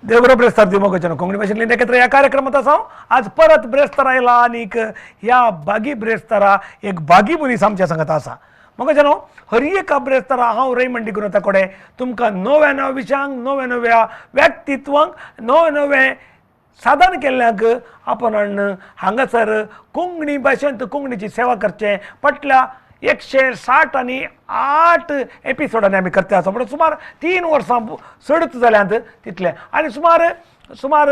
देवगड ब्रेस्तार दिमोगचन कोंकणी भाशेंतली एकत्र ह्या कार्यक्रमात आसा. आज परत ब्रेस्तार आयला आनीक ह्या बागी ब्रेस्तारा एक बागी मनीस आमच्या सांगत आसा. मोगाच्यानो हर एका ब्रेस्तारा हांव रैमंड डिकुन्हा कडेन तुमकां नव्या नव्या विशयांक, नव्या नव्या व्यक्तित्वांक, नवे नवे साधन केल्ल्यांक आपण हांगासर कोंकणी भाशेंत कोंकणीची सेवा करचें फाटल्या 160 आनी 8 एपिसोडांनी आमी करता आसा. म्हणून सुमार 3 वर्सां चडच जाल्यांत तितले आनी सुमार सुमार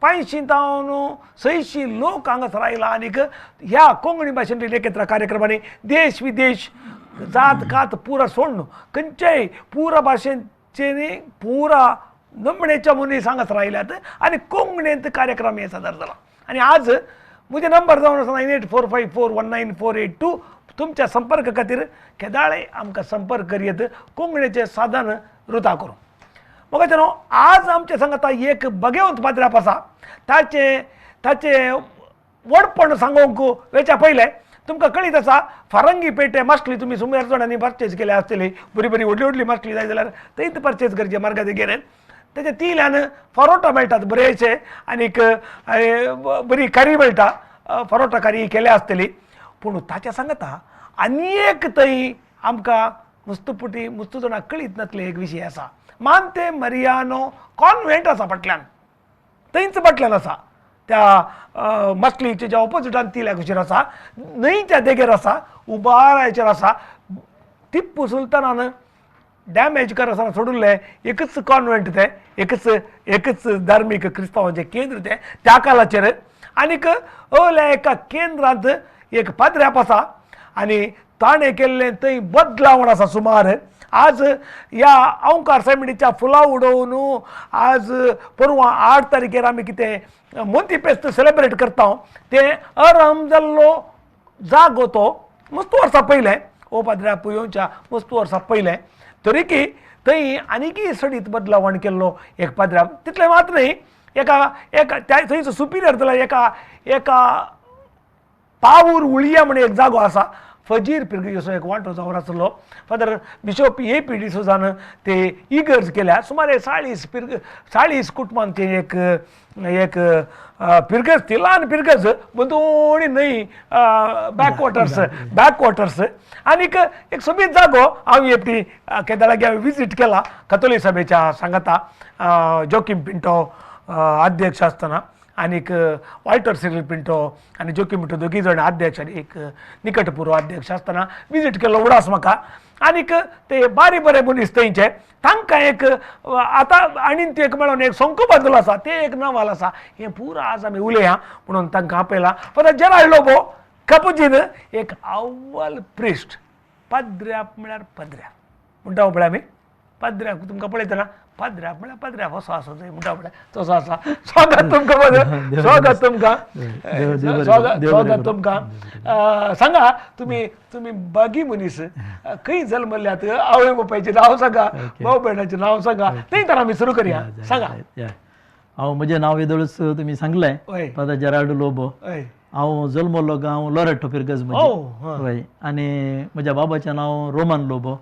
500 जावन 600 लोक हांगासर आयला आनीक ह्या कोंकणी भाशेंतली एकत्र कार्यक्रमांनी देश विदेश जात कात पुरा सोडून खंयचेय पुरा भाशेंचे पुरा नमणेच्या मनीस हांगासर आयल्यात आनी कोंकणींत कार्यक्रम हे सादर जाला. आनी आज म्हजे नंबर जावन आसा 9845419482. तुमच्या संपर्क खातीर केदाळे आमकां संपर्क करयेत कोंकणीचें साधन रुता करूं. मोगाच्यानो आज आमच्या सांगता एक बगेवंत पाद्राप आसा. ताचें ताचें व्हडपण सांगूंक वेच्या पयलें तुमकां कळीत आसा फारंगी पेटे मासली तुमी सुमार जाणांनी परचेज केल्या आसतली. बरी बरी व्हडली व्हडली मासली जाय जाल्यार थंयच परचेज करचे मार्गा देगेर. तेच्या तिल्यान फरोटा मेळटात बरेचशे आनीक बरी कारी मेळटा, फरोटा कारी केल्या आसतली. पूण ताच्या सांगता आनी एक थंय आमकां मुस्तुपुटी मुस्तू जाणां कळीत नासले एक विशय आसा. मांते मरियानो कॉन्वेंट आसा फाटल्यान, थंयच फाटल्यान आसा. त्या मासलीच्या ज्या ऑपोजिटान तिल्या कुशीर आसा, न्हंयच्या देगेर आसा, उबाराचेर आसा. टिप्पू सुलतानान डॅमेज करतना सोडिल्लें एकच कॉन्वेंट तें, एकच एकच धार्मीक क्रिस्तांवांचें केंद्र तें त्या काळाचेर. आनीक अल्या एका केंद्रांत एक पाद्र्याप आसा आनी ताणें केल्लें थंय बदलावण आसा सुमार. आज ह्या ओंकार सैमिणीच्या फुलां उडोवन आज परवां 8 तारखेर आमी कितें मोंती फेस्त सेलेब्रेट करता तें अरम जाल्लो जागो तो मस्त वर्सां पयलें ओ पाद्र्याप येवच्या मस्त वर्सां पयलें. तरीकी थंय आनीकय सडीत बदलावण केल्लो एक पाद्र्याप. तितलें मात न्हय, एका एका त्या थंयचो सुपिरियर जाल्यार एका एका पावूर उळया म्हण एक जागो आसा, फजीर पिरगेचो एक वांटो जावन आसलो. फादर बिशोप ए पी डिसोजान ते इगर्ज केल्या. सुमार 40 कुटुंबांचे एक एक पिरगज ती ल्हान पिरगज बंदोणी न्हय, बॅकवॉटर्स बॅकवॉटर्स आनीक एक सोबीत जागो. हांव एकटी केदाळाक हांवें विजीट केला कथोलीक सभेच्या सांगाता, जोकीम पिंटो अध्यक्ष आसतना आनीक वॉल्टर सिरील पिंटो आनी जोकीम पिंटो दोगी जाण अध्यक्ष आनी एक निकटपूर्व अध्यक्ष आसतना विजीट केल्लो उडास म्हाका. आनीक ते बारी बरे मनीस थंयचे, तांकां एक आतां आनी ते एक मेळोन एक संको बांदलो आसा, ते एक नवाल आसा. हें पुरा आज आमी उलया म्हणून तांकां आपयला. फादर जेराल्ड लोबो कपुजीन एक अव्वल प्रिस्ट, पाद्र्याप म्हळ्यार पाद्र्याप म्हणटा पळय आमी पाद्र्याप तुमकां पळयतना पाद्र्याप म्हळ्यार पाद्र्याप असो आसा थंय म्हणटा पळय तसो आसा. स्वागत तुमकां फादर, स्वागत तुमकां, स्वागत तुमकां. सांगा तुमी तुमी बागी मनीस, खंय जल्मल्यात, आवय बापायचें नांव सांगा, भाव भयणाचें नांव सांगा, थंय तर आमी सुरू करया. सांगा. हांव म्हजें नांव येदोळच तुमी सांगलें, फादर जेराल्ड लोबो. हांव जल्मल्लो गांव लोरेटो फिरगज म्हजी. हय. आनी म्हज्या बाबाचें नांव रोमन लोबो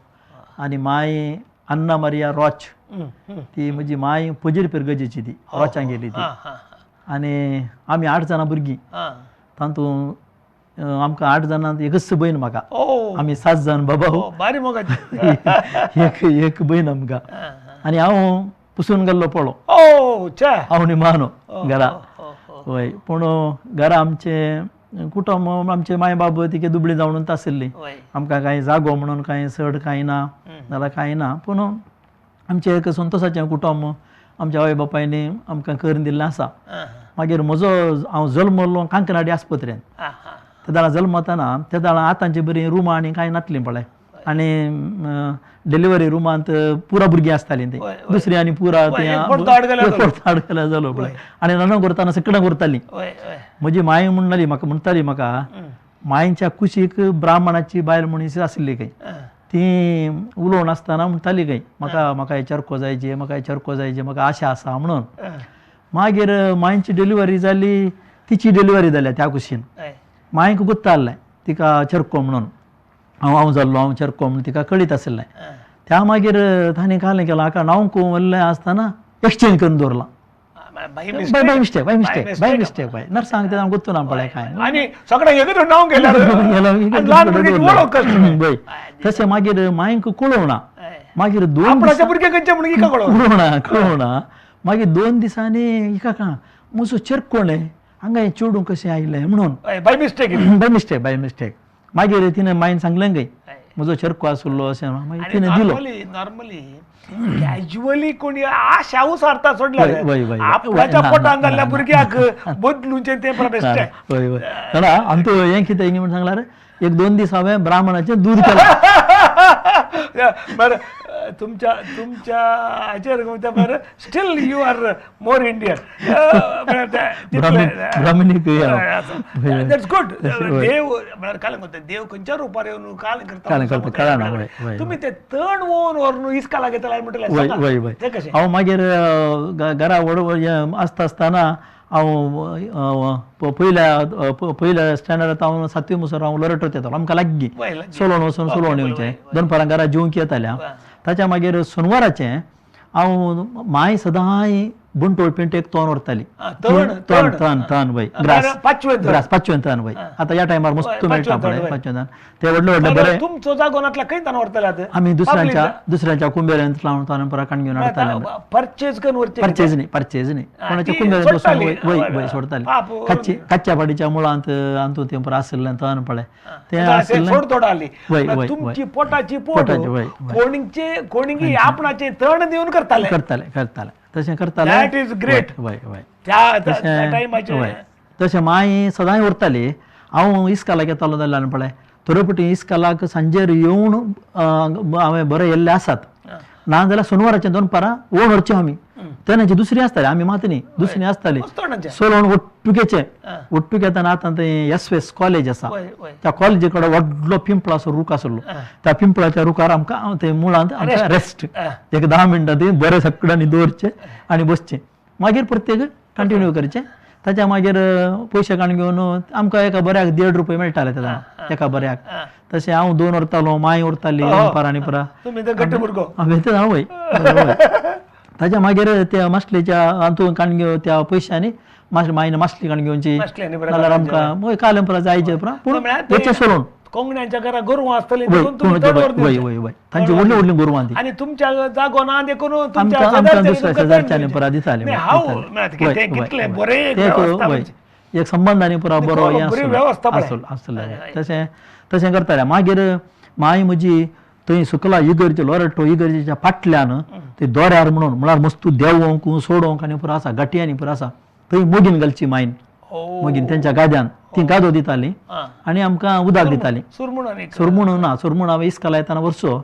आनी माय अन्ना मारिया रॉच. ती म्हजी माय पजीर पिरगजेची, ती रॉचां गेली ती. आनी आमी 8 जाणां भुरगीं, तातूंत आमकां 8 जाणांत एकच भयण म्हाका, आमी 7 जाण बाबा, एक एक भयण आमकां. आनी हांव पुसून गेल्लो पळो, हांव निमानो घरा. हय. पूण घरा आमचें कुटुंब आमचे माय बाब तिके दुबळी जावन आशिल्ली, आमकां कांय जागो म्हणून कांय चड कांय ना जाल्यार कांय ना. पूण आमचें एक संतोशाचें कुटुंब आमच्या आवय बापायनी आमकां करून दिल्लें आसा. मागीर म्हजो हांव जल्मल्लो कांकनाडी आस्पत्रेंत. तेदाळा जल्मतना तेदाळा आतांची बरीं रुमां आनी कांय नासलीं पळय, आनी डिलिव्हरी रुमांत पुरा भुरगीं आसतालीं तीं दुसरी आनी पुरा आडगेल्या जालो पळय. आनी न्हाणो करतना सगळें करतालीं. म्हजी माय म्हणटाली म्हाका, म्हणटाली म्हाका मायच्या कुशीक ब्राह्मणाची बायल मनीस आसली खंय, ती उलोवन आसतना म्हणटाली खंय म्हाका म्हाका चरको जायचे, म्हाका चरको जायचे, म्हाका आशा आसा म्हणून. मागीर मायची डिलिव्हरी जाली, तिची डिलिव्हरी जाल्या त्या कुशीन मायक गुत्तारलें तिका चरको म्हणून. हांव हांव जाल्लो हांव चरको म्हणून तिका कळीत आशिल्लें. त्या मागीर तांणी कालें केलां हाका न्हावंक व्हरलें आसतना एक्सचेंज करून दवरलां. By mistake by mistake by mistake बाय नर्सांक तें गोत्तू ना पळय काय आनी सगळ्यांक एक नांव गेल्यार वय. तशें मागीर मांयक कळोवना, मागीर 2 कळोवना कळोवना. मागीर 2 दिसांनी हिका का म्हजो चेरकोण हांगा हें चेडूं कशें आयलें म्हणून by mistake by mistake by mistake. मागीर तिणें मायन सांगलें गय म्हजो चेरको आसलो अशें, मागीर तिणें दिलो. नॉर्मली कॅज्युअली कोणी आशाऊ सारता सोडल्या आपल्याच्या पोटान जाल्ल्या भुरग्याक बदलूचें तें वय वय. जाणा आमचो हें कितें म्हूण सांगल्यार एक 2 दीस हांवें ब्राह्मणाचें दूद केलां. बरें तुमच्या तुमच्या हाचेर बरें still you are more Indian. That's good. देव म्हळ्यार काल करता, देव खंयच्या रुपार येवन काल करता कळना. तुमी ते तण वोवन व्हरून इस्काला घेतला म्हणटलें तें कशें? हांव मागीर घरा व्हड आसता आसतना हांव पयल्या पयल्या स्टँडर्डांत हांव 7वी मुसर हांव लोरेटो येतालो. आमकां लागीं सोलोवन वचून सोलोवन येवचें, दनपारां घरा जेवंक येतालें. ताच्या मागीर सोनवाराचें हांव माय सदांय बंटोळ पेंटेक तण व्हरताली. तण तण तण वय ग्रास ग्रास पाचवें तण वय. आतां ह्या टायमार मस्त मेळटा पळय पाचवें तण ते व्हडले व्हडले बरे. तुमचो जागो नासल्यार खंय तण व्हरताले? आमी दुसऱ्यांच्या दुसऱ्यांच्या कुंबेऱ्यांत लावन तण परत काण घेवन हाडटाले. परचेज करून व्हरचे? परचेज न्ही, परचेज न्ही, कोणाच्या कुंबेऱ्यांत वचून वय वय वय सोडताले. कच्चे कच्च्या पाडीच्या मुळांत अंतू तें परत आशिल्लें तण पळय तें आशिल्लें. वय वय तुमची पोटाची पोट कोणीचे कोणीगी आपणाचे तण दिवन करताले करताले करताले तशें करताले. That is great. वय वय तशें तशें माय सदांय व्हरताली. हांव इस्कालाक येतालो जाल्यार पळय थोडे इस्कालाक सांजेर येवन हांवें बरें येल्ले आसात ना जाल्यार सोनवाराचें दनपारां ओण व्हरचें आमी. तेन्नाची दुसरी आसताली, आमी मात न्ही दुसरी आसताली. सोलोवन ಒಟ್ಟುಗೆचे ಒಟ್ಟುಗೆ येताना आतां थंय एस एस कॉलेज आसा त्या कॉलेजी कडेन व्हडलो पिंपळाचो रूख आसलो. त्या पिंपळाच्या रुखार आमकां ते मुळांत आमकां रेस्ट एक 10 मिनटां थंय बरें सगळ्यांनी दवरचें आनी बसचें. मागीर प्रत्येक कंटिन्यू करचें. ताच्या मागीर पयशे काडून घेवन आमकां एका बऱ्याक 1.5 रुपये मेळटाले तेन्ना एका बऱ्याक. तशें हांव 2 व्हरतालो, मांय व्हरताली दनपार आनी परा हांवें हांव वय. ताच्या मागीर त्या मासलेच्या हातून काडून घेवन त्या पयशांनी मायन मासली काडून घेवची नाल्यार आमकां काल परा जायचे परा पूण वचें सोडून. कोंगण्यांच्या घरा गोरवां आसतलीं वय वय वय तांची व्हडली व्हडली गोरवां ती आनी तुमच्या जागो ना देखून आमकां दुसऱ्या शेजारच्यांनी परा दिताले. एक संबंद आनी पुरा बरो हें आसलो आसलें तशें तशें करताले. मागीर माय म्हजी थंय सुकला इगर्ज लोरेटो इगर्जेच्या फाटल्यान ते दोऱ्यार म्हणून म्हळ्यार मस्तू देंवोंक सोडोंक आनी पुरो आसा गांठयांनी पुरो आसा थंय मोगीन घालची मायन मोगीन तेंच्या गाद्यान ती गादो दिताली आनी आमकां उदक दिताली. सुरमूण ना, सुरमूण हांवें इस्काला येताना व्हरचो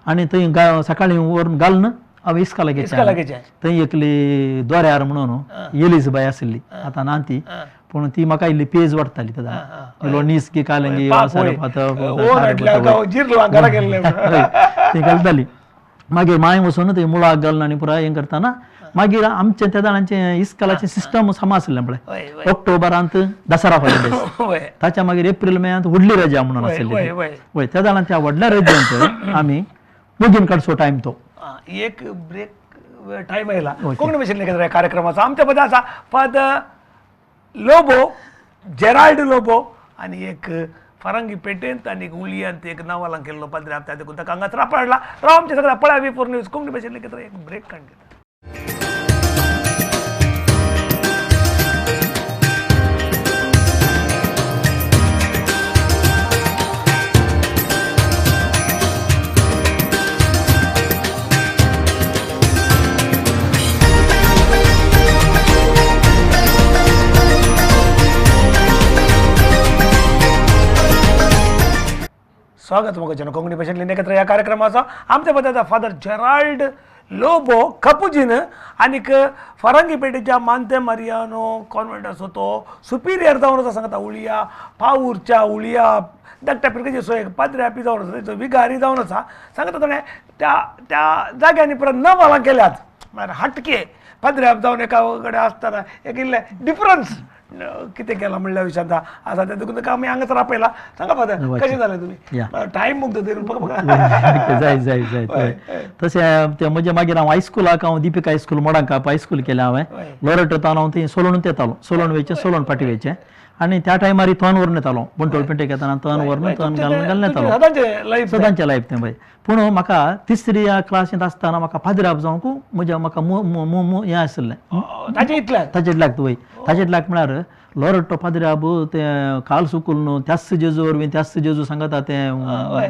आनी थंय सकाळीं व्हरून घालून हांवें इस्काला घेतलें. थंय एकली दोऱ्यार म्हणून येलीज बाय आशिल्ली, आतां ना ती, पूण ती म्हाका इल्ली पेज वाडटाली तेन्ना इल्लो नीस की कालंगी ती घालताली. मागीर मांय वचून थंय मुळाक घालून आनी पुराय हें करतना मागीर आमचें त्या जाणांचें इस्कालाचें सिस्टम समा आसलें पळय. ऑक्टोबरांत दसरा हॉलिडेज, ताच्या मागीर एप्रील मेयांत व्हडली रजा म्हणून आसली वय. त्या जाणां त्या व्हडल्या रजेंत आमी मोगीन काडचो टायम तो एक ब्रेक टायम आयला. कोंकणी भाशेंतल्या कार्यक्रमाचो आमच्या पद आसा फादर लोबो, जेराल्ड लोबो आनी एक फारंगी पेटेंत आनी एक उलियांत एक नावालां केल्लो पाद्री आपल्या देखून ताका हांगाच रापडला. राव आमच्या सगळ्या पळया V4 news Konkani भाशेंतले एक ब्रेक काडून घेता. स्वागत मोगाच्यानो कोंकणी भाशेंतल्यान एकत्र ह्या कार्यक्रमाचो. आमच्या पदाचा फादर जेराल्ड लोबो कपुजीन आनीक फारंगी पेठेच्या मांते मारियानो कॉन्वेंट आसो तो सुपिरियर जावन आसा सांगता उळिया पावूरच्या उळिया धाकट्या पिरकेचे एक पाद्रे आपी जावन आसा तेचो विगारी जावन आसा सांगता ताणें त्या त्या जाग्यांनी परत नवालां केल्यात म्हळ्यार हटके पाद्रे आप जावन एका कडेन आसतना एक इल्लें डिफरन्स कितें केलां म्हणल्या विशयांत आसा तें देखून तुका आमी हांगासर आपयला. सांगा फादर, कशें जालें तुमी टायम मुगता तरी? जाय जाय जाय. तशें तें म्हजें मागीर हांव हायस्कुलाक हांव दीपिका हायस्कूल मोडांका हायस्कूल केलें हांवें. लोरेटो तावन हांव थंय सोलून येतालो, सोलून वयचें सोलून फाटी वयचें आनी त्या टायमार तण व्हरून येतालो. बंटोळ पेंटेक येताना तण व्हरून तण घालून घालून येतालो. सदांचें लायफ तें बाय. पूण म्हाका तिसऱ्या क्लासींत आसतना म्हाका पाद्राब जावंक म्हज्या म्हाका हें आशिल्लें. ताचे लागता वय. ताचे लाग म्हळ्यार लोरेटो पाद्राब तें काल सुकूल त्याच जेजू वरवीं त्याच जेजू सांगता तें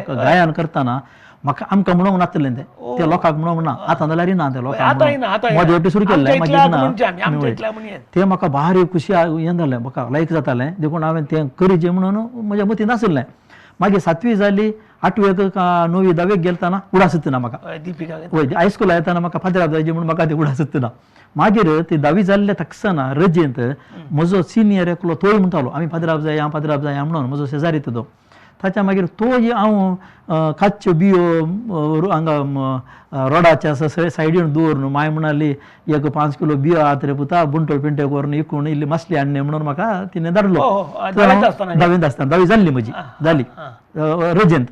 गायन करतना म्हाका आमकां म्हणूंक नासलें तें, ते लोकांक म्हणूंक ना. आतां जाल्यार ना तें लोकांक मदें सुरू केल्लें मागीर ना. तें म्हाका भारी खुशी हें जालें, म्हाका लायक जातालें. देखून हांवें तें करीचें म्हणून म्हज्या मतींत आशिल्लें. मागीर सातवी जाली, आठवेक णवी धावेक गेलतना उडास ना म्हाका. वय हायस्कुला येताना म्हाका फादराब जायचे म्हणून म्हाका ते उडास ना. मागीर ती धावी जाल्ले तक्षणा रजेंत म्हजो सिनियर एकलो तोय म्हणटालो आमी फादराब जाय फादराब जाय म्हणून, म्हजो शेजारी तो. ताच्या मागीर तोय हांव काच्यो बियो हांगा रोडाच्या सायडीन दवरून माय म्हणाली एक 5 किलो बियो आहात रे पुता, बुंटोळ पेंटेक व्हरून इकून इल्ली मासली हाडणे म्हणून म्हाका तिणें धाडलो. धावेंत आसतना धावी जाल्ली म्हजी जाली रजेंत.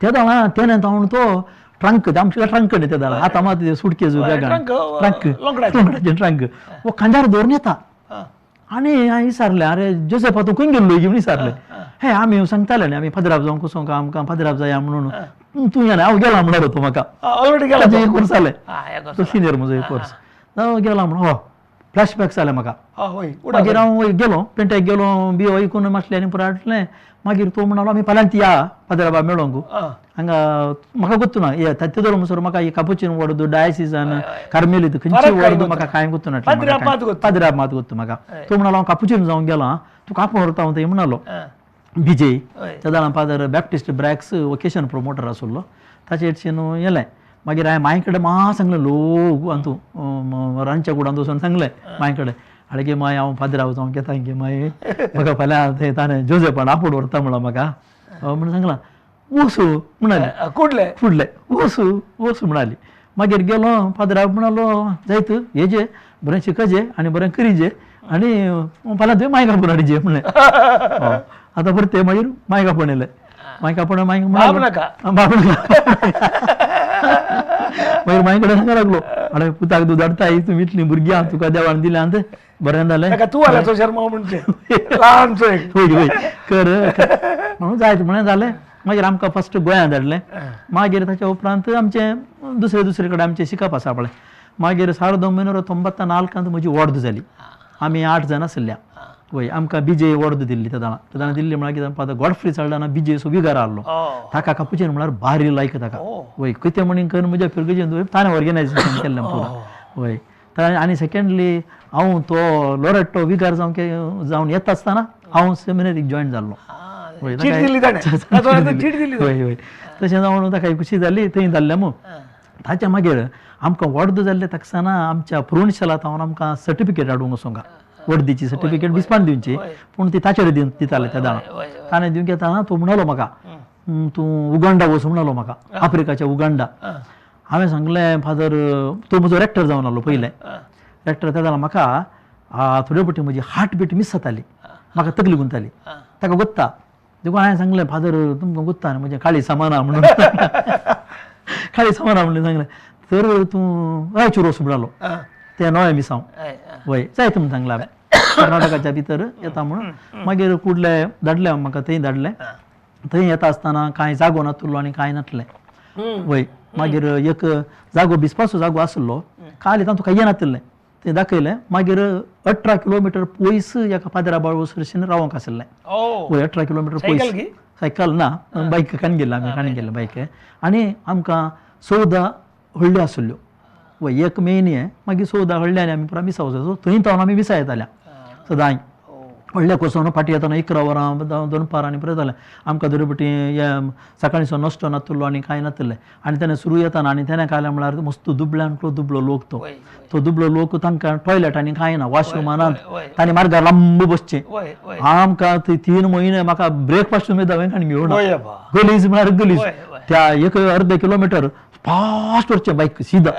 तेन्ना तेणें हांव तो ट्रंक आमच्या ट्रंक न्ही तेन्ना आतां मात सुटकेज बॅगान ट्रंक लोंगडाचें ट्रंक वो खांद्यार दवरून येता. आनी हांवें विचारलें, अरे जोसेफा तूं खंय गेल्लो म्हणून विचारलें. हे आमी सांगताले न्ही आमी फादराब जावंक वचोंक आमकां फादराब जाया म्हणून, तूं येना हांव गेला म्हणलो तो म्हाका. एक कोर्स जालें तो सिनियर म्हजो एक कोर्स हांव गेला म्हणून हो फ्लॅशबॅक जालें म्हाका. मागीर हांव गेलो पेंटेक गेलो, बियो इकून मासलें आनी पुरो हाडलें. मागीर तो म्हणालो आमी फाल्यांत या फादराबा मेळोंक हांगा. म्हाका गोत्तू ना तेदोळ म्हणसर म्हाका कापुचीन वॉर्द डायसिसान कार्मेलीत खंयची वॉर्द म्हाका कांय गोत्तू ना, पाद्राब मात गोत्तू म्हाका. तो म्हणालो हांव कापुचीन जावंक गेला, तुका आपोवन व्हरता हांव थंय म्हणालो. विजय तेदोळा फादर बॅप्टिस्ट ब्रॅक्स वोकेशन प्रोमोटर आसलो, ताचे हेडशीन येलें. मागीर हांवें मांय कडेन मा सांगलें लोक अंतू रांदच्या कुडांत वचून सांगलें मांय कडेन, आडगे माय हांव फादराव जावंक येता गे माय, म्हाका फाल्यां थंय ताणें जोसेफान आपोवन व्हरता म्हणला म्हाका म्हणून सांगलां. वसू म्हणाली फुडलें वसू वसू म्हणाली. मागीर गेलो फादराक म्हणालो जायत हेजे बरें शिकचे आनी बरें करीजे आनी फाल्यां तुवें मायक आपोवन हाडचे म्हणलें. आतां परतें ते मागीर मायक आपोवन येयलें. मायक आपोवन मायक मागीर माय कडेन सांगूंक लागलो, आरे पुताक दूद हाडटाय तूं इतलीं भुरगीं आहा तुका देवान दिल्यांत बरें जालें. तूं आल्याचो शर्मा म्हणचें ल्हानसो एक वय वय कर म्हणून जायत म्हणलें जालें. मागीर आमकां फर्स्ट गोंयांत धाडलें. मागीर ताच्या उपरांत आमचें दुसरे दुसरे कडेन आमचें शिकप आसा पळय. मागीर सारदो म्हयनो 94 म्हजी वॉर्द जाली. आमी 8 जाण आशिल्ल्या. वय आमकां बीजे वॉर्द दिल्ली तेदोळा. तेदोळा दिल्ली म्हळ्यार कितें फादर गॉडफ्री साल्डाना बीजे सो विगार आहलो. ताका कापुचीन म्हळ्यार भारी लायक ताका. वय कितें म्हणून कर म्हज्या फिरगजेन ताणें ऑर्गनायजेशन केल्लें पुरो. वय आनी सेकेंडली हांव तो लोरेटो विगार जावंक जावन येता आसतना हांव सेमिनरीक जॉयन जाल्लो. वय वय तशें जावन ताका खुशी जाली थंय जाल्लें मू. ताच्या मागीर आमकां वॉर्द जाल्ले तक्षणा आमच्या प्रोविन्शियला थावन आमकां सर्टिफिकेट हाडूंक वचोंक, वर्दीची सर्टिफिकेट बिस्पान दिवची, पूण ती ताचेर दिताले त्या दाणा. ताणें दिवंक येताना तो म्हणलो म्हाका तूं उगांडा वच म्हणलो म्हाका, आफ्रिकाच्या उगांडा. हांवें सांगलें फादर, तो म्हजो रेक्टर जावन आसलो पयलें रेक्टर. तेदोळा म्हाका थोडे फावटी म्हजी हार्ट बीट मिस जाताली, म्हाका तकली गुंताली. ताका गोत्ता देखून हांवें सांगलें फादर तुमकां गोत्ता न्ही म्हजें काळी सामाना म्हणून, काळी सामाना म्हणून सांगलें. तर तूं रायचूर वच म्हणलो, तें नवें मिसांव वय जायत म्हणून सांगलें हांवें, कर्नाटकाच्या भितर येता म्हणून. मागीर कुडले धाडले म्हाका, थंय धाडलें. थंय येता आसतना कांय जागो नातलो आनी कांय नासलें. वय मागीर एक जागो बिस्पाचो जागो आसलो, खाली तातूंत कांय येनातिल्लें, तें दाखयलें. मागीर 18 किलोमिटर पयस एका पाद्रा बाळवसरशीन रावंक आशिल्लें. वय 18 किलोमिटर पयस. सायकल ना, बायक कान गेल्ले आमी, कान गेल्ले बायक. आनी आमकां 14 हळ्ळ्यो आशिल्ल्यो. वय एक मेन मागीर 14 हळ्ळ्यांनी आमी पुरा मिसा वचायचो. थंय तावन आमी मिसा येताल्या सदांय. व्हडल्या कोसोन फाटी येताना 11 वरां दनपार आनी बरें जालें. आमकां दर फावटी सकाळीं नश्टो नातलो आनी कांय नातलें. आनी तेन्ना सुरू येताना आनी तेन्ना कांय म्हळ्यार मस्त दुबळ्यांतलो दुबळो लोक तो, तो दुबळो लोक तांकां टॉयलेट आनी कांय ना, वॉशरूम नात, तांणी मार्गार लांब बसचें. आमकां 3 म्हयने म्हाका ब्रेकफास्ट सुद्दां हांवें काणी घेवना. गलीज म्हळ्यार गलीज, त्या एक अर्द किलोमिटर फास्ट वचचें बायक सीधा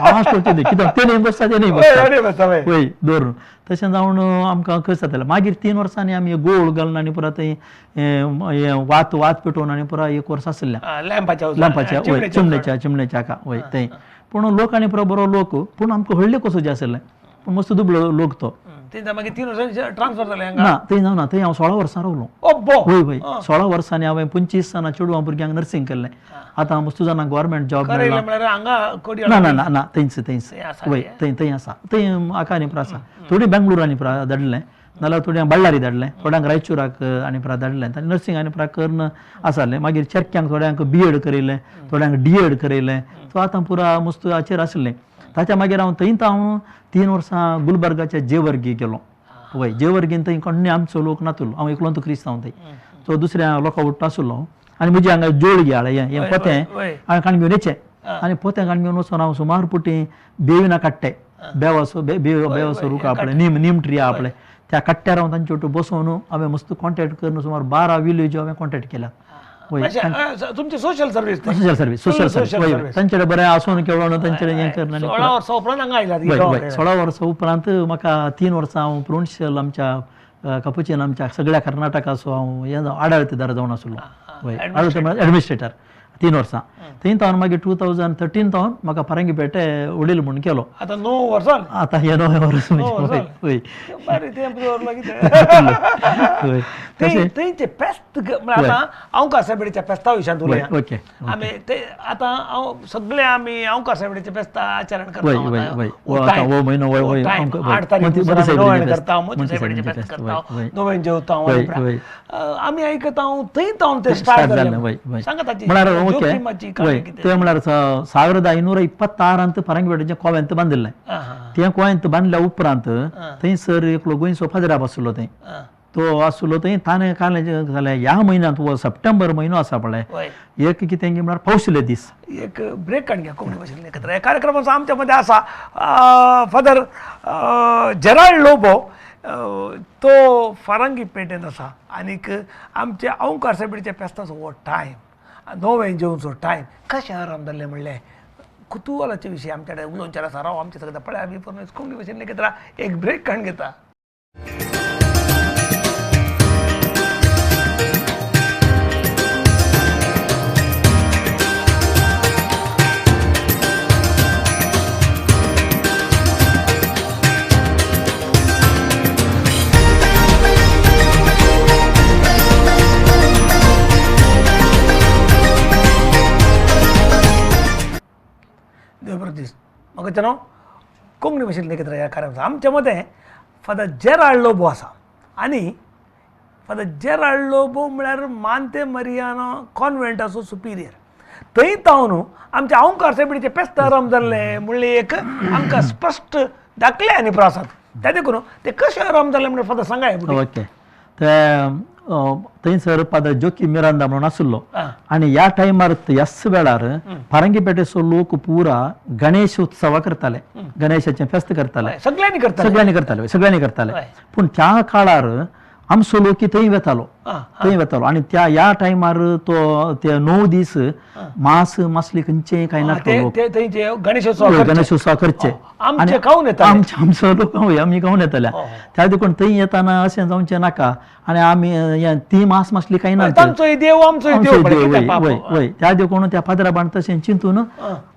फास्ट वचचे दी कित्याक ते नाही बसता ते नाही बसता वय दवरून तशें जावन आमकां कशें जातालें. मागीर 3 वर्सांनी आमी गोळ घालून आनी पुरा थंय वात वात पेटोवन आनी पुरा एक वर्स आसलें लॅम्पाच्या वय चिमणेच्या चिमणेच्या हाका वय थंय. पूण लोक आनी पुरा बरो लोक पूण आमकां व्हडले कसो जे आसले पूण मस्त दुबळो लोक तो. ना थंय जावना थंय हांव 16 वर्सां रावलो. वय वय 16 वर्सांनी हांवें 25 जाणां चेडवां भुरग्यांक नर्सिंग केल्लें. आतां मस्त जाणां गव्हर्मेंट जॉब मेळ्ळा. ना ना ना ना थंयच थंयच वय थंय थंय आसा थंय हाका आनी पुरा आसा. थोडी बेंगलोर आनी पुरा धाडलें नाल्यार थोड्यांक बल्लारी धाडलें थोड्यांक रायचूराक आनी पुरा धाडलें आनी नर्सिंग आनी पुरा करून आसालें. मागीर चेरक्यांक थोड्यांक बी एड करयलें थोड्यांक डी एड करयलें. सो आतां पुरा मस्त हाचेर आसलें. ताच्या मागीर हांव थंयच हांव 3 वर्सां गुलबर्गाच्या जेवर्गी गेलो. वय जेवर्गीन थंय कोण्ण आमचो लोक नातलो हांव एकलोच क्रिस्तांव थंय. सो दुसऱ्या लोकां उडटा आसलो आनी म्हजी हांगा जोळगी हाडलें हें पोतें हांवें काण घेवन येचें आनी पोतें काण घेवन वचून हांव सुमार पुटी बेविना काडटे बेवासो बेवासो रुख आपले नीम नीम ट्री आपले त्या कट्ट्यार हांव तांचे वटेन बसोवन हांवें मस्त कॉन्टेक्ट करून सुमार 12 विलेज हांवें कॉन्टेक्ट केल्या. तुमची social service social service social service तांचे बरें आसून केळोवन तांचे हें करून 16 वर्सां उपरांत हांगा आयला. 16 वर्सां उपरांत म्हाका 3 वर्सां हांव प्रोन्शियल आमच्या कपुचीन आमच्या सगळ्या कर्नाटकाचो हांव हें आडळतेदार जावन आसलो. वय एडमिनिस्ट्रेटर 3 वर्सां. थंय तावन मागीर 2013 तावन म्हाका फारंगीपेटे वडील म्हूण केलो. आतां 9 वर्सां आतां हे 9 वर्स वय थंयचे फेस्त म्हळ्यार आतां हांव सायबिणीच्या फेस्ता विशयांत उलया. ओके आमी ते आतां हांव सगळे आमी हांव सायबिणीचें फेस्ता आचरण करता. 8 तारीख नोवेन करता मोती सायबिणीचें फेस्त करता नोवेन जेवता आमी आयकता थंय तावन ते स्टार्ट जालें. सांगा ताची ओके वय ते म्हळ्यार 1526 फारंगीपेटेचें कोवेंत बांदिल्लें. तें कोवेंत बांदल्या उपरांत थंयसर एकलो गोंयचो पाद्राब आसलो थंय तो आसलो थंय ताणें कालें जालें ह्या म्हयन्यांत हो सप्टेंबर म्हयनो आसा पळय एक कितें म्हळ्यार पावसले दीस. एक ब्रेक काडून घ्या कोंकणी भाशेंतल्या एकत्र ह्या कार्यक्रमाचो आमच्या मदें आसा फादर जेराल्ड लोबो तो फारंगी पेटेंत आसा आनीक आमच्या औंकार सायबिणीच्या फेस्ताचो हो टायम नोवें जेवचो टायम कशें आराम जाल्लें म्हणलें कुतुहलाचे विशय आमच्या कडेन उलोवचें आसा. राव आमचे सगळें पळय आमी कोंकणी भाशेन एकत्र एक ब्रेक काडून घेता. म्हाका न्हू कोंकणी भाशेंतलें एकत्र ह्या कार्यक्रम आमच्या मदें फादर जेराल्ड लोबो आसा आनी फादर जेराल्ड लोबो म्हळ्यार मांते मरियानो कॉन्वेंटाचो सुपिरियर. थंय तावन आमच्या औंकार सायबिणीचें फेस्त आरंभ जाल्लें म्हणलें एक आमकां स्पश्ट दाखलें आनी प्रासाद त्या देखून तें कशें आरंभ जालें म्हणल्यार फादर सांगा. ओके ते थंयसर फादर जोकी मिरांदा म्हणून आसलो आनी ह्या टायमार ह्याच वेळार फारंगीपेटेचो लोक पुरा गणेश उत्सव करताले गणेशाचें फेस्त करताले सगळ्यांनी करताले सगळ्यांनी करताले सगळ्यांनी करताले. पूण त्या काळार आमचो लोक थंय वेतालो थंय वेतालो आनी त्या ह्या टायमार तो ते 9 दीस मांस मासली खंयचें कांय ना गणेशोत्सव करचे आमचो लोक आमी खावन येताले त्या देखून थंय येताना अशें जावचें नाका आनी आमी ती मांस मासली कांय ना वय त्या देखून त्या पाद्राबान तशें चिंतून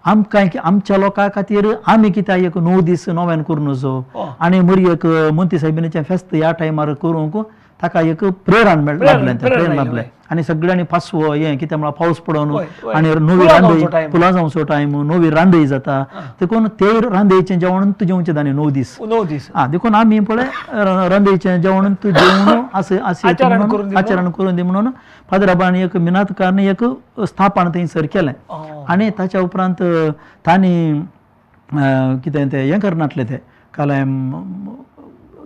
आमकां आमच्या लोकां खातीर आमी कित्याक एक 9 दीस नोवेन करून वचो आनी मरी एक मोंती सायबिणीचें फेस्त ह्या टायमार करूंक ताका एक प्रेरण लाभलें प्रेरण लाभलें आनी सगळ्यांनी पासवो हें कितें म्हळ्यार पावस पडोवन आनी नवी रांदय पुलां जावचो टायम नवी रांदय जाता देखून ते रांदयचें जेवण जेवचें ताणें 9 दीस 9 दीस आं देखून आमी पळय रांदयचें जेवण जेवण अशें आचरण करून दी म्हणून फादराबान एक मिनातकारन एक स्थापन थंयसर केलें आनी ताच्या उपरांत तांणी कितें तें हें करनासलें तें कालें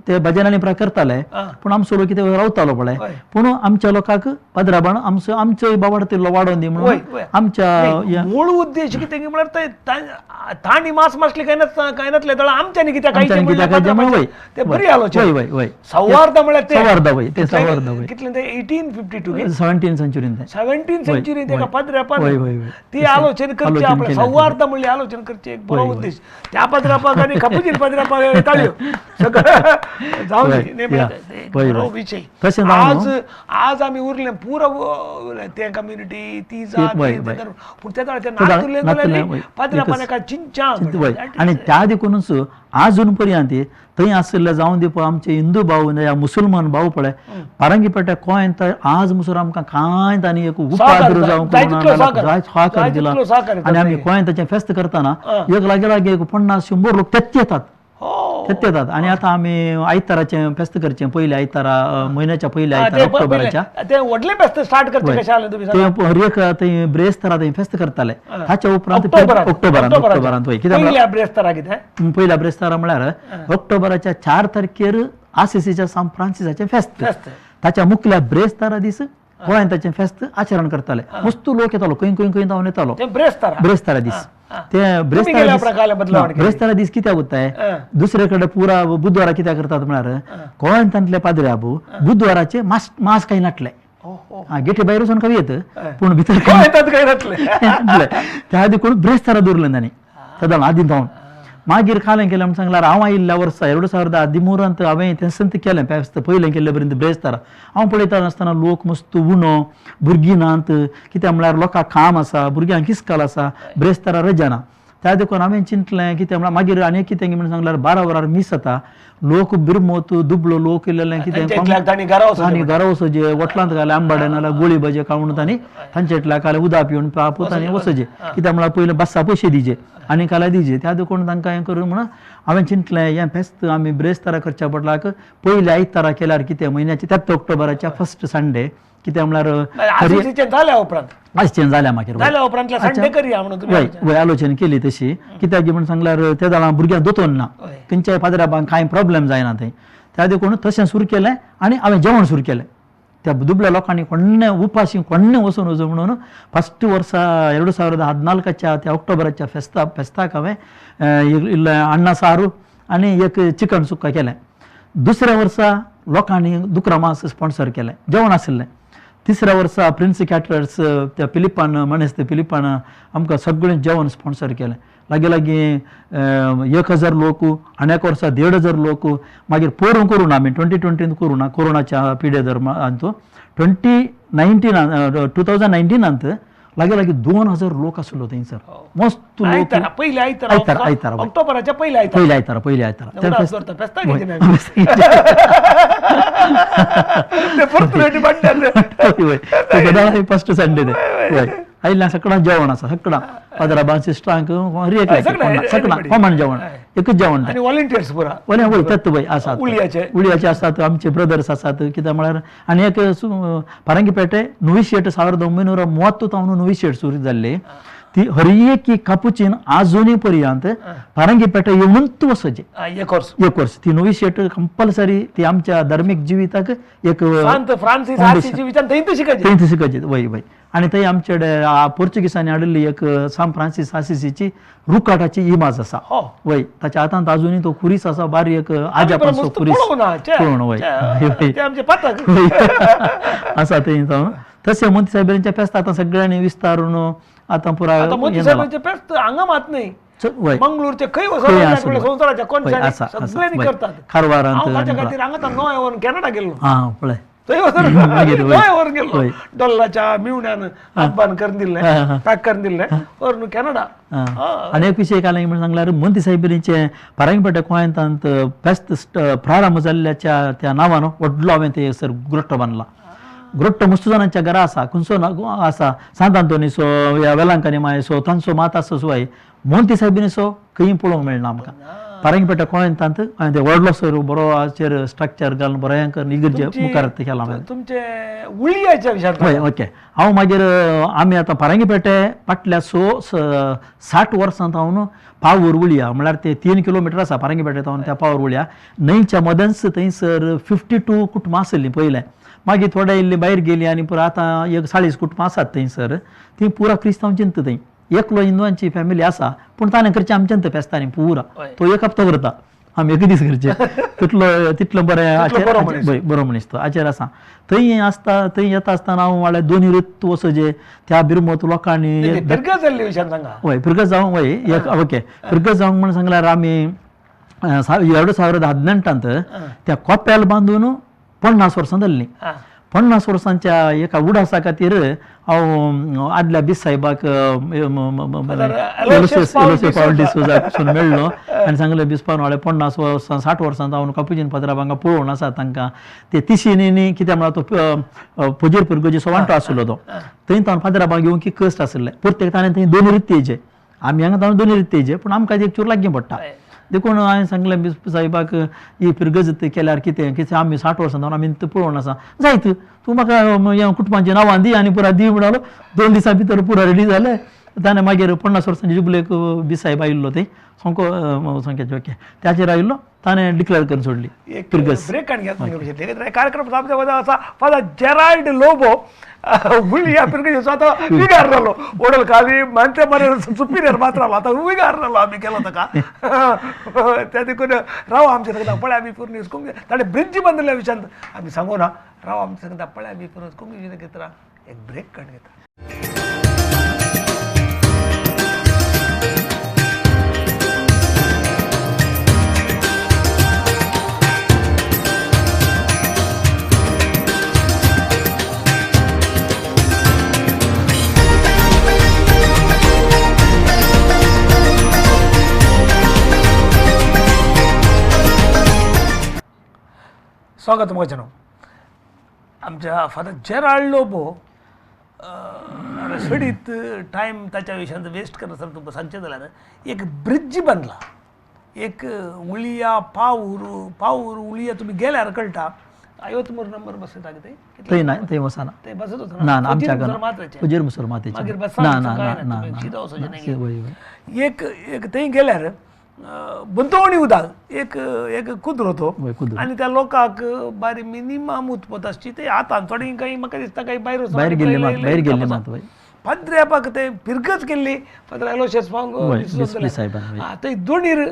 ते भजनांनी प्राय करताले पूण आमचो लोक कितें रावतालो पळय पूण आमच्या लोकांक पाद्राबान आमचो आमचोय बाबाड तिल्लो वाडोवन दी म्हणून आमच्या मूळ उद्देश कितें म्हळ्यार तांणी मास मासली काय काय नासले जाल्यार आमच्यांनी कित्याक खायचें ते बरी आलोचना सौहार्द म्हळ्यार सौहार्द वय ते सौहार्द वय कितलें ते 1852 17 सेंचुरीन 17 सेंचुरीन तेका पाद्रापान ती आलोचना करची आपल्या सौहार्द म्हणली आलोचना करची एक बरो उद्देश त्या पाद्रापाक आनी कपुचीन पाद्रापाक ताळयो सगळं जावन विशय. आज आज आमी उरले पुरो ते कम्युनिटी ती जात पूण त्या नातुले पाद्रापान एका चिंचा आनी त्या देखूनच आजून पर्यंत थंय आशिल्ले जावन दी आमचे हिंदू भाव या मुसलमान भाव पळय पारंगीपेट्या गोंयांत आज मुसर आमकां कांय तांणी एक उपाद्र जावंक सहकार दिला आनी आमी गोंयांत ताचें फेस्त करतना एक लागीं लागीं एक 50-100 लोक तेच येतात तेच येतात. आनी आतां आमी आयताराचें फेस्त करचें पयल्या आयतारा म्हयन्याच्या पयल्या आयतारा ऑक्टोबराच्या ते व्हडलें फेस्त स्टार्ट करचें कशें जालें तुमी ते हर एक थंय ब्रेस्तारा थंय फेस्त करताले. ताच्या उपरांत ऑक्टोबरांत ऑक्टोबरांत वय कित्याक पयल्या ब्रेस्तारा कितें पयल्या ब्रेस्तारा म्हळ्यार ऑक्टोबराच्या 4 तारखेर आसिसीच्या सांत फ्रांसिसाचें फेस्त ताच्या मुखल्या ब्रेस्तारा दीस गोंयांत ताचें फेस्त आचरण करताले. मस्त लोक येतालो खंय खंय खंय जावन येतालो ब्रेस्तारा दीस ते ब्रेस्तारा दीस कित्याक उत्ताय दुसरे कडेन पुरा बुधवारा कित्याक करतात म्हळ्यार गोंयांतले पाद्रे आबू बुधवाराचे मास मास काही नाटले गेटी भायर वचून कवी येत पूण भितर त्या आदी कोण ब्रेस्तारा दवरलें तांणी सदां आदी जावन मागीर कालें केलें म्हण सांगल्यार हांव आयिल्ल्या वर्सा 2013 हांवें तें संत केलें फेस्त पयलें केल्ले पर्यंत ब्रेस्तारा हांव पळयता आसतना लोक मस्त उणो भुरगीं नात कित्याक म्हळ्यार लोकांक काम आसा भुरग्यांक इस्काल आसा ब्रेस्तारा रजा ना त्या देखून हांवें चिंतलें कितें म्हळ्यार मागीर आनी कितें म्हण सांगल्यार 12 वरार मीस जाता लोक बिरमोत दुबलो लोक इल्लें कितें आनी घरा वचोजे वटलांत घाले आंबाड्या नाल्यार गोळी भजे खावन तांणी तांचे इतल्या काले उदक पिवन पापूत आनी वचोजे कित्याक म्हळ्यार पयलें बस्सा पयशे दिजे आनी काल्यार दिजे त्या देखून तांकां हें करून म्हणून हांवें चिंतलें हें फेस्त आमी ब्रेस्तारा करच्या बदलाक पयल्या आयतारा केल्यार कितें म्हयन्याचे त्याच ऑक्टोबराच्या फर्स्ट संडे कित्याक म्हळ्यार आजचें जाल्या मागीर वय आलोचना केली तशी कित्याक म्हण सांगल्यार ते जाणां भुरग्यांक दोतोर ना खंयच्याय पाद्राबांक कांय प्रॉब्लेम जायना थंय त्या देखून तशें सुरू केलें आनी हांवें जेवण सुरू केलें. त्या दुबल्या लोकांनी कोण्णें उपाशी कोण्णें वचून वचूं म्हणून फस्ट वर्सा 2014 त्या ऑक्टोबराच्या फेस्ता फेस्ताक हांवें इल्लें अण्णा सारू आनी एक चिकन सुक्का केलें. दुसऱ्या वर्सा लोकांनी दुकरा मांस स्पॉन्सर केलें जेवण आशिल्लें. तिसऱ्या वर्सा प्रिन्स कॅटरर्स त्या फिलिपान मनेस्त फिलिपान आमकां सगळें जेवण स्पॉन्सर केलें. लागीं लागीं 1000 लोक आनी एका वर्सा 1500 लोक मागीर पोरूं करूं ना आमी 2020 करूं ना कोरोनाच्या पिरियड दरम्यान 2019 लागीं लागीं 2000 लोक आसलो थंयसर मस्त लोक पयल्या आयतारा आयतारा ऑक्टोबराच्या पयल्या आयतारा पयल्या आयतारा फर्स्ट संडे ते वय आयिल्ल्या सगळ्यां जेवण आसा सगळ्यां पाद्राबां सिस्टरांक हर एक सगळ्यां कॉमन जेवण एकूच जेवण व्हॉलंटियर्स पुरा वय तेच वय आसात उळयाचे आसात आमचे ब्रदर्स आसात कित्याक म्हळ्यार आनी एक पारंगीपेटे नुविशेट 1930 तावन नुविशेट सुरू जाल्ली ती हर एक कापुचीन आजुनूय पर्यंत पारंगीपेटे येवनूच वचचें एक वर्स एक वर्स ती नुविशेट कंपल्सरी ती आमच्या धार्मीक जिविताक एक थंयच शिकायची वय वय. आनी थंय आमचे पोर्चुगीसांनी हाडिल्ली एक सांत फ्रांसीस आसिसीची रुकाटाची इमाज आसा वय ताच्या हातांत आजुनूय तो खुरीस आसा बारीक आज्यापाचो खुरीस पळोवन वय आसा थंय जावन. तशें मोती साहेबांच्या फेस्त आतां सगळ्यांनी विस्तारून आतां पुराय मोती साहेबांचें फेस्त हांगा मात न्ही मंगळूरचे खंय संवसाराच्या कोनशांनी सगळ्यांनी करतात. कारवारांत खातीर हांगा नोय व्हरून कॅनडा गेल्लो पळय थंय वचून गेल्लो डॉल्लाच्या मिवण्यान हातबान करून दिल्लें पॅक करून दिल्लें व्हरून कॅनडा. आनी एक विशय काल म्हणून सांगल्यार मोती साहेबांचें पारंगीपेटे गोंयांत फेस्त प्रारंभ जाल्ल्याच्या त्या नांवान व्हडलो हांवें ते सर ग्रोट्टो बांदला. ग्रोट्टो मस्त जाणांच्या घरा आसा खंयचो आसा सांत आंतोनीचो या वेलांकनी मायचो तांचो मात आसा सुवाय मोती साहेबांचो खंय पळोवंक मेळना आमकां. पारंगीपेटा कोवेंतांत हांवें ते व्हडलो बरो हाचेर स्ट्रक्चर घालून बरें करून इगर्जे मुखार केला हांवें. तुमचे उळयाच्या विशयान. हय ओके. हांव मागीर आमी आतां पारंगीपेटे फाटल्या 60 वर्सां हांव पावर उळया म्हळ्यार ते 3 किलोमिटर आसा पारंगीपेटे थावन त्या पावर उळया न्हंयच्या मदेंच थंयसर 52 कुटुंबां आसलीं पयलें. मागीर थोडे इल्ली भायर गेली आनी पुरो आतां एक 40 कुटुंबां आसात थंयसर. ती पुरा क्रिस्तांव चिंत थंय. एकलो हिंदवांची फॅमिली आसा पूण ताणें करचें आमच्यान फेस्तांनी पुरा तो एक हप्तो करता, आमी एक दीस करचे तितलो तितलो बरें बरो मनीस तो हाचेर आसा. थंय आसता थंय येता आसतना हांव म्हळ्यार दोनी ऋतू वचोजे त्या बिरमत लोकांनी हय फिरगज जावंक हय ओके फिरगज जावंक म्हणून सांगल्यार आमी 2018 त्या कोपेल बांदून 50 वर्सां जाल्लीं. 50 वर्सांच्या एका उडासा खातीर हांव आदल्या बीस साहेबाक पावल डिसोजाक पसून मेळ्ळो आनी सांगलें बिस्पान वाळे 50 वर्सां 60 वर्सां हांव कापुचीन पाद्रा हांगा पळोवन आसा तांकां ते तिशींनी कित्याक म्हळ्यार तो पोजेर पिरगोजीचो वांटो आशिल्लो तो थंय तावन पाद्राबांक येवंक की कश्ट आशिल्ले. प्रत्येक ताणें थंय दोन रित्ती येयचे, आमी हांगा तावन दोन रित्ती येयचे पूण आमकां एक चूर लागीं पडटा. देखून हांवें सांगलें बिस्प साहेबाक ही फिरगज केल्यार कितें कितें आमी 60 वर्सां जावन आमी पळोवन आसा जायत तूं म्हाका ह्या कुटुंबाचीं नांवां दी आनी पुरा दी म्हणलो. 2 दिसां भितर पुरा रेडी जालें. ताणें मागीर 50 वर्सांची जुबलेक बीस साहेब आयिल्लो थंय सामको सामकें ओके त्याचेर आयिल्लो ताणें डिक्लेअर करून सोडली फिरगज. ब्रेक कार्यक्रम आसा फादर जेराल्ड लोबो उळया फिरगजेचो आतां विगार जालो ओडल खाली मानते मरे सुपिरियर मात्र जालो आतां विगार जालो आमी केलो ताका त्या देखून राव आमचे सांगता पळय आमी पूर्ण ताणें ब्रिज बांदिल्ल्या विशयांत आमी सांगू ना. राव आमचे सांगता पळय आमी पूर्ण कोंकणी घेता एक ब्रेक काडून घेता. स्वागत तुमकां. आमच्या फादर जेराल्ड लोबो सडीत टायम ताच्या विशयांत वेस्ट करनासतना तुमकां सांगचें जाल्यार एक ब्रिज बांदला एक उळया पावूर पावूर उळया तुमी गेल्यार कळटा. आयोत मोर नंबर बसयता कितें थंय ना थंय वचना थंय बसत ना ना आमच्या हुजीर मुसलमानाचें मागीर ना ना ना एक एक थंय गेल्यार बंदवणी उदक एक एक कुद्रो तो आनी त्या लोकांक बारी मिनिमम उत्पत्त आसची ते आतां थोडी काही म्हाका दिसता काही भायर भायर गेल्ले मात भायर गेल्ले मात पाद्र्यापाक ते फिरगज केल्ली फादर एलोशियस पावंक थंय दोणीर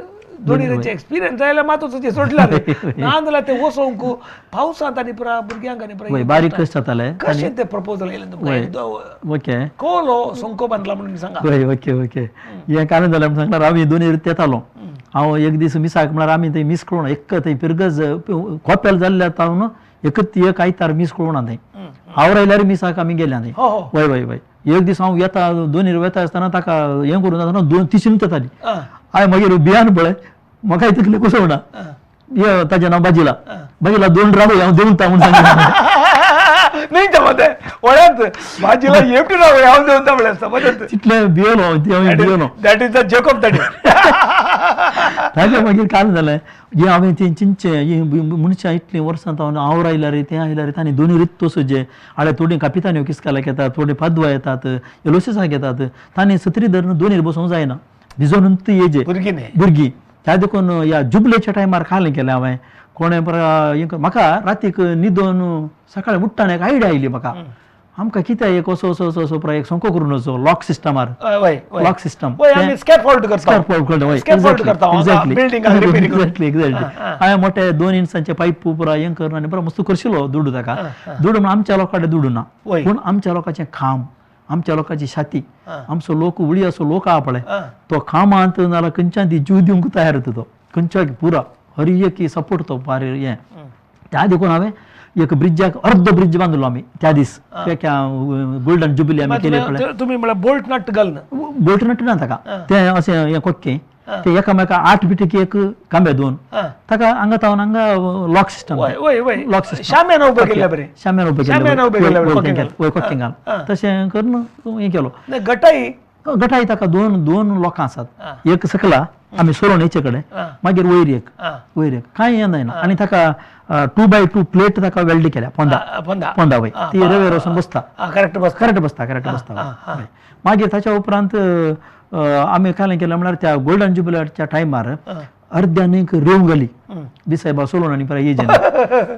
दोणीराचे एक्सपिरियन्स आयल्यार मात वचून सोडला ना जाल्यार ते वचोंक पावसांत आनी पुरा भुरग्यांक आनी पुरा बारीक कश्ट जाताले. कशें ते प्रपोजल येयलें तुमकां ओके कोलो सोंको बांदला म्हणून सांगा. हय ओके ओके हें कारण जालें म्हणून सांगल्यार हांव दोनी रित येतालो. हांव एक दीस मिसाक म्हळ्यार आमी थंय मीस कळोवना एक थंय फिरगज कोपेल जाल्ल्या तावन एकच एक आयतार मीस कळोवना थंय हांव रायल्यार मिसाक आमी गेल्या थंय. हय हय हय एक दीस हांव येता दोनी वता आसतना ताका हें करून आसतना 2 तिशीन येताली. हांवें मागीर बियान पळय म्हाका तितलें कुसवना हे ताजें नांव बाजिला बाजिला 2 राव हांव देंवता म्हूण सांगलें. न्ही जमते वळ्यांत भाजीला एपटी राव हांव देंवता म्हळ्यार समजत तितलें भियेलो हांव भियेलो. That is the joke of that. ताजें मागीर काल जालें हें हांवें तें चिंतचें ही मनशां इतलीं वर्सां तावन हांव रायल्यार तें आयल्यार तांणी दोनी रीत तसो जे हाडे थोडीं कापितान्यो किसकालाक येतात थोडीं पादवा येतात एलोसिसाक येतात तांणी सत्री धरून दोनीर बसूंक जायना भिजोवन येजे भुरगीं. त्या देखून ह्या जुबलेच्या टायमार खालें केलें हांवें कोणें बरें म्हाका रातीक न्हिदोन सकाळीं उठ्ठा एक आयडिया आयली म्हाका आमकां कित्याक एक असो असो असो असो एक संको करून वचो लॉक सिस्टमार लॉक सिस्टम एक्झॅक्टली एक्झॅक्टली. हांवें मोठे 2 इंचांचे पायप पुरा हें करून आनी बरो मस्त करशिलो दुडू ताका दुडू म्हणून आमच्या लोकां कडेन दुडू ना पूण आमच्या लोकांचें काम आमच्या लोकांची छाती आमचो लोक उळी असो लोक आहा पळय तो कामांत नाल्यार खंयच्यान ती जीव दिवंक तयार जाता तो खंयच्या पुरा हर एक सपोर्ट तो बारी हें. त्या देखून हांवें एक ब्रिजाक अर्दो ब्रिज बांदलो आमी त्या दीस गोल्डन जुबिली आमी केले पळय. तुमी म्हळ्यार बोल्ट नट घालना? बोल्ट नट ना ताका तें अशें हें कोक्कें ते एकामेका 8 फिटीक एक खांबे 2 ताका हांगा तावन हांगा लॉक सिस्टम लॉक सिस्टम शाम्यान उबें केल्ल्या बरें शाम्यान उबें केल्लें वय कोक्कें घाल तशें करून हें केलो. गटाई गटाय ताका दोन दोन लोकां आसात, एक सकला आमी सोरोन हेचे कडेन, मागीर वयर एक, वयर एक, कांय हें जायना. आनी ताका 2x2 plate ताका वेल्ड केल्या पोंदा पोंदा वय, ती रेवेर वचून बसता, करेक्ट बसता, करेक्ट बसता, करेक्ट बसता. मागीर ताच्या उपरांत आमी कालें केलें म्हळ्यार त्या गोल्डन जुबिलाच्या टायमार अर्द्यान रेंव घाली दिसायबा सोलोन आनी परत येजे.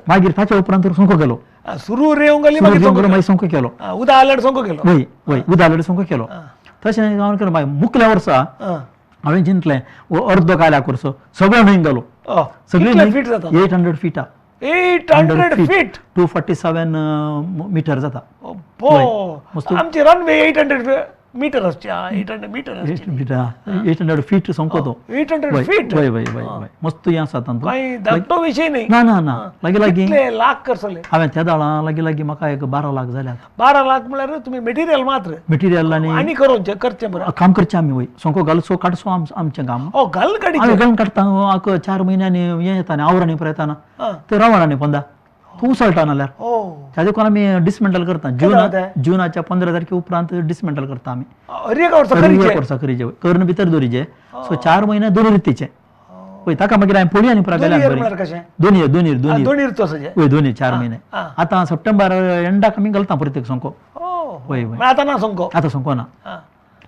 मागीर ताच्या उपरांत संको केलो, सुरू रेंव घाली, मागीर संको केलो, उदा आल्यार संको केलो, वय वय उदा आल्यार संको केलो. तशें हांवें केलो. मागीर मुखल्या वर्सा हांवें चिंतलें अर्दो काल्या करचो, सगळो न्हंय घालो, सगळी फीट जाता 800 फिटा, 800 फीट 247 मिटर जाता. आमची रनवे 800 मीटर असते, 800 मीटर, 800 फीट संको तो, 800 फीट. वय वय वय वय मस्त हें आसा तातूंत, कांय धाकटो विशय न्ही. ना ना ना, लागीं लागीं लाख करसले हांवें त्या दाळां लागीं लागीं म्हाका एक 12 लाख जाल्यात. 12 लाख म्हळ्यार तुमी मटेरियल मात्र, मटेरियल आनी आनी करोवचें करचें बरें काम करचें आमी. वय संको घालचो काडचो आमचें काम, घाल काडी आमी घालून काडटा. 4 म्हयन्यांनी हें येता न्ही, आवरांनी परत येताना ते रावण आनी पोंदा तूं उसळटा नाल्यार, त्या देखून आमी डिसमेंटल करता. जुनाच्या 15 तारखे उपरांत डिसमेंटल करता आमी, हर एक वर्सा करीचे करून भितर दवरीचे. सो 4 म्हयने दोन रितीचे वय ताका मागीर हांवें पळय आनी पुरा गेल्यार दोन दोन दोन वय दोन 4 म्हयने. आतां सप्टेंबर एंडाक आमी घालता परत एक संको. वय वय आतां ना संको, आतां संको ना,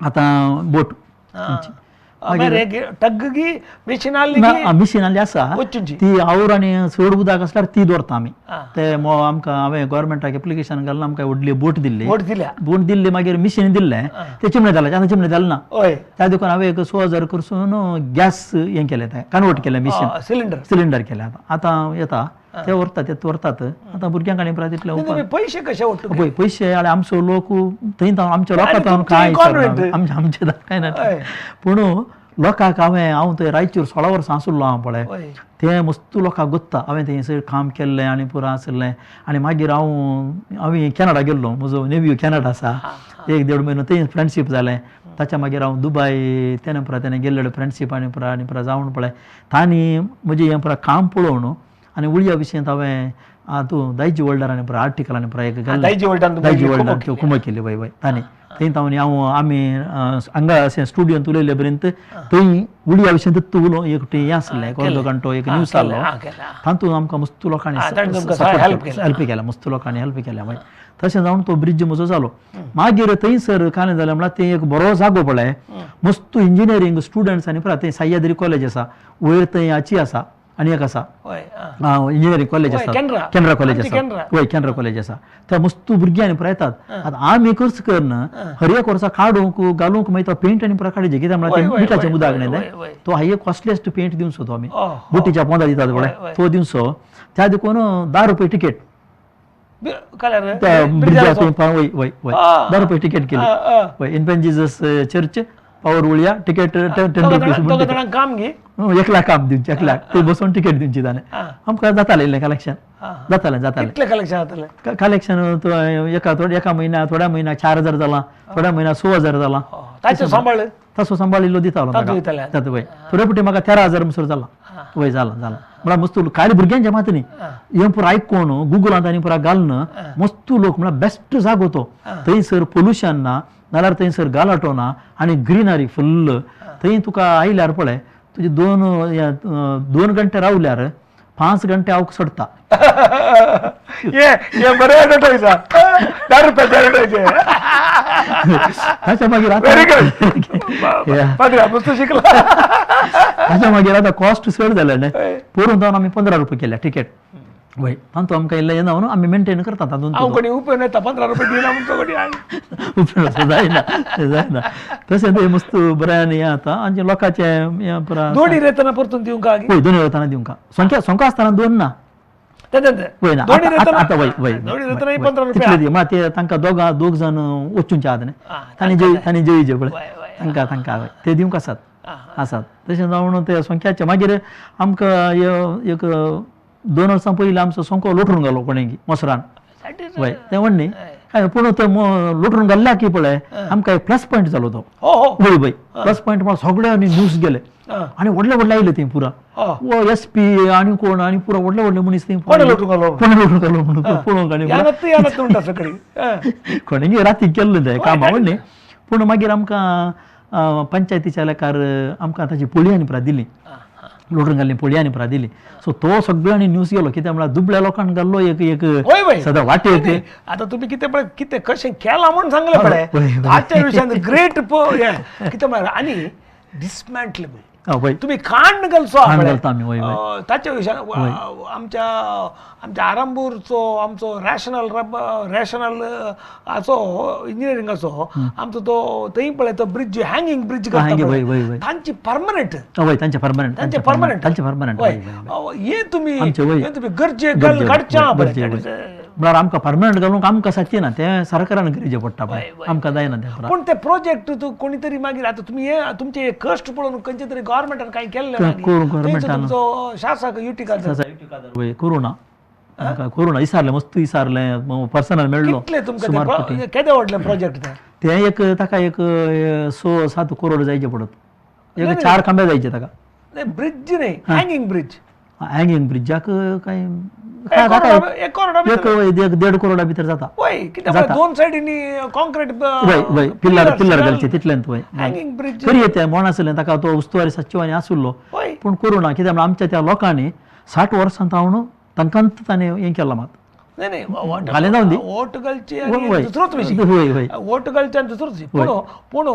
आतां बोट आमची मिशीन आसली आसा ती our आनी चड उदक आसल्यार ती दवरता आमी. ते आमकां हांवें गोवोरमेंटाक एप्लिकेशन घालून आमकां व्हडली बोट दिल्ली, बोट दिल्ली, मागीर मिशीन दिल्लें, ते चिमणे जालें, आतां चिमणे जालें ना. त्या देखून हांवें एक 6,000 करसून गॅस हें केलें, तें कन्वर्ट केलें मिशीन, सिलिंडर सिलिंडर केलें. आतां आतां येता ते व्हरतात, ते व्हरतात. आतां भुरग्यांक आनी परत इतले पयशे कशे पळय पयशे आनी आमचो लोक थंय आमच्या लोकां कांय आमचें आमचें कांय ना. पूण लोकांक हांवें हांव थंय रायचूर 16 वर्सां आसलो हांव पळय, तें मस्त लोकांक गोत्ता. हांवें थंयसर काम केल्लें आनी पुरा आसलें. आनी मागीर हांव हांवें कॅनडा गेल्लो, म्हजो नेव्यू कॅनडा आसा, 1-1.5 म्हयनो थंय फ्रेंडशीप जालें. ताच्या मागीर हांव दुबाय तेन्ना पुरा तेणें गेल्ले फ्रेंडशीप आनी पुरा आनी पुरा जावन पळय तांणी म्हजें हें पुरा काम पळोवन आनी उळया विशयांत हांवें तूं दायजी वर्ल्डार आनी पुरा आर्टिकल आनी पुरा एक दायजी वर्ल्डान कुमक केली. वय वय तांणी थंय तावन हांव आमी हांगा अशें स्टुडियोंत उलयले पर्यंत थंय उडया विशयांत उलो एक हें आसलें, एक अर्दो घंटो एक न्यूज आसलो, तातूंत आमकां मस्त लोकांनी हेल्प केल्या, मस्त लोकांनी हेल्प केल्या. मागीर तशें जावन तो ब्रिज म्हजो जालो. मागीर थंयसर कालें जालें म्हळ्यार तें एक बरो जागो पळय, मस्त इंजिनियरींग स्टुडंट्स आनी पळय थंय सह्याद्री कॉलेज आसा, वयर थंय हाची आसा आनी एक आसा इंजिनियरींग कॉलेज आसा, केनरा कॉलेज आसा, वय केनरा कॉलेज आसा. त्या मस्त भुरगीं आनी पुरा येतात. आतां आमी खर्च करून हर एक वर्सा काडूंक घालूंक मागीर तो पेंट आनी पुरा काडचे, कित्याक म्हळ्यार मिठाचें उदक न्ही, तो हाय कॉस्टलिएस्ट पेंट दिवचो तो आमी बोटीच्या पोंदा दितात पळय तो दिवचो. त्या देखून 10 रुपये तिकेट वय वय वय 10 रुपये तिकेट केली. वय इन्फंट जीजस चर्च पावर उळया तिकेट 10 रुपीज, 1 लाख काम दिवचें, 1 लाख ते बसून तिकेट दिवची ताणें. आमकां जातालें इल्लें कलेक्शन जातालें, जातालें कलेक्शन. एका एका म्हयन्या थोड्या म्हयन्याक 4,000 जालां, थोड्या म्हयन्याक 6,000 जालां. तसो सांबाळ इल्लो दितालो तातूंत. वय थोडे फावटी म्हाका 13,000 म्हणसर जाला. वय जाला जाला म्हळ्यार मस्त कांय भुरग्यांच्या मात न्ही हें पुरा आयकोन गुगलांत आनी पुरा घालून मस्त लोक म्हळ्यार बेस्ट जागो तो. थंयसर पोल्युशन ना, नाल्यार थंयसर गालाटो ना आनी ग्रिनरी फुल्ल. थंय तुका आयल्यार पळय तुजे 2 घंटे रावल्यार 5 घंटे हांव सोडटा. ताच्या मागीर ताच्या मागीर आतां कॉस्ट चड जालें न्ही, पोरून जावन आमी 15 रुपये केल्या तिकेट. वय तातूंत आमकां इल्लें येना म्हणून आमी मेंटेन करता तातूंत. जायना जायना तशें तें मस्त बरें आनी हें आतां आनी लोकांचें हें पुरा दोनी रेतना परतून दिवंक. वय दोनी रेतना दिवंक संख्या आसतना 2 ना वय ना आतां वय वय तितले दी मात ते तांकां दोग जाण वचूंचे आसा न्ही, तांणी जय तांणी जयचे पळय तांकां तांकां वय ते दिवंक आसात आसात. तशें जावन ते संख्याचे मागीर आमकां एक 2 वर्सां पयलीं आमचो संको लोटून घालो कोणें मोसरान. वय तें म्हण न्ही काय, पूण तो लोटून घाल्ल्या की पळय आमकां एक प्लस पॉयंट जालो तो. वय वय प्लस पॉयंट म्हळ्यार सगळ्यांनी न्यूज गेले आनी व्हडले व्हडले आयले थंय पुरा एस पी आनी कोण आनी पुरा व्हडले व्हडले मनीस थंय कोणें लोटून घालो म्हणून पळोवंक आनी कोणें राती केल्लें तें कामां म्हण न्ही. पूण मागीर आमकां पंचायतीच्या लेखार आमकां ताची पोळी आनी प्रा दिली, लोटून घाल्ली पोळी आनी प्रा दिली. सो तो सगळ्यांनी न्यूज गेलो, कित्याक म्हळ्यार दुबळ्या लोकांक घाल्लो एक एक सदां वाटेक. आतां तुमी कितें पळय कितें कशें केलां म्हूण सांगलें पळय, ताच्या विशयान ग्रेट कितें म्हळ्यार आनी डिसमॅन्टलेबल तुमी खांड घालचो ताच्या विशयान. आमच्या आमच्या आरंबूरचो आमचो रॅशनल रॅशनल हाचो इंजिनियरिंगाचो आमचो तो थंय पळय तो ब्रिज, हँगिंग ब्रिज करता, तांची परमनंट, तांचे परमनंट, तांचे परमनंट, तांचे परमनंट. हे तुमी हे तुमी गरजे काडच्या म्हळ्यार आमकां परमनंट घालूंक आमकां सारकें ना, तें सरकारान गरजे पडटा पळय, आमकां जायना तें. पूण ते प्रोजेक्ट तूं कोणी तरी मागीर आतां तुमी हे तुमचे कश्ट पळोवन खंयचे तरी गव्हर्मेंटान कांय केल्लें तुमचो शासक युटिका करूं ना, करूं ना, इसारलें मस्त इसारलें, पर्सनल मेळ्ळो. कितले तुमकां केदे व्हडलें प्रोजेक्ट तें? तें एक ताका एक 6-7 करोड जायचे पडत, एक 4 खांबे जायचे ताका. ब्रिज न्ही, हँगिंग ब्रिज. हँगिंग ब्रिजाक काय 1.5 करोडा भितर जाता. दोन सायडींनी कॉन्क्रीट पिल्लर पिल्लर घालचे तितल्यान. हँगिंग ब्रिज तरी तें मोण आसलें ताका तो उस्तवारी सच्चवानी आसलो, पूण करूं ना, कित्याक आमच्या त्या लोकांनी 60 वर्सां तावन तांकां ताणें हें केलां मात. नाही नाही, वोट घालची दुसरोच विशय, वोट घालचे आनी दुसरोच विशय. पूण पूण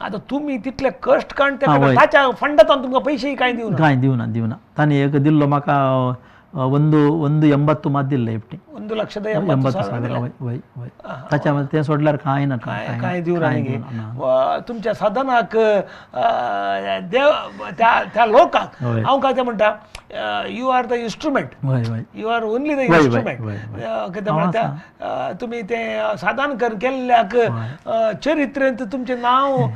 आतां तुमी तितले कश्ट काडून ताच्या फंडांत तुमकां पयशे कांय दिवना, कांय दिवना दिवना. ताणें एक दिल्लो म्हाका 1.80 मात दिल्लें एकटें, 1,80,000. वय वय, ताच्या तें सोडल्यार कांय ना, कांय दिवना. तुमच्या साधनाक देव त्या लोकांक हांव काय म्हणटा, you are the instrument, you are only the instrument. कितें म्हणटा तुमी तें साधन कर केल्ल्याक चरित्रेंत तुमचें नांव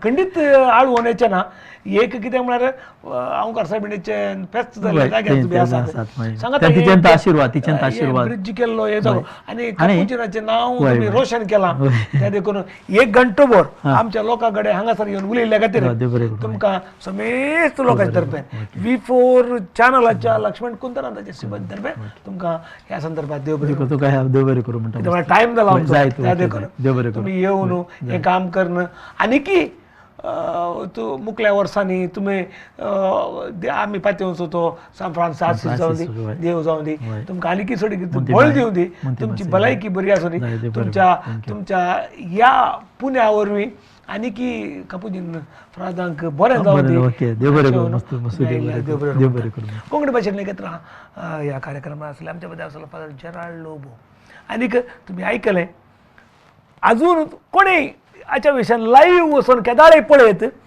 खंडीत आळवण येचें ना. एक कितें म्हळ्यार हांव सायबिणीचें फेस्त जालें जाग्यार तुमी आसात, आशिर्वाद, तिचें आशिर्वाद ब्रिज केल्लो हे जालो आनी कापुचिनाचें नांव तुमी रोशन केलां, तें देखून एक घंटोभर आमच्या लोकां कडेन हांगासर येवन उलयल्ल्या खातीर तुमकां समेस्त लोकांचे तर्फे V4 चॅनलाच्या लक्ष्मण कुंदरांताचे श्रीमत तर्फे तुमकां ह्या संदर्भात देव बरें करूं, देव बरें करूं म्हणटा. टायम जाला आमचो, देखून तुमी येवन हें काम करून आनी की तूं मुखल्या वर्सांनी तुमी आमी पातयेवचो तो सान फ्रांसीस जावं दी, देव जावं दी, तुमकां आनी चड बळ दिवं दी, तुमची भलायकी बरी आसूं दी, तुमच्या तुमच्या ह्या पुण्या वरवीं आनी की कापुजीन फ्रादांक बरें जावं दी. कोंकणी भाशेन एकत्र ह्या कार्यक्रमात आसले आमच्या मदें आसलो फादर जेराल्ड लोबो. आनीक तुमी आयकलें अजून कोणीय हाच्या विशयान लायव्ह वचून केदाळय पळयत.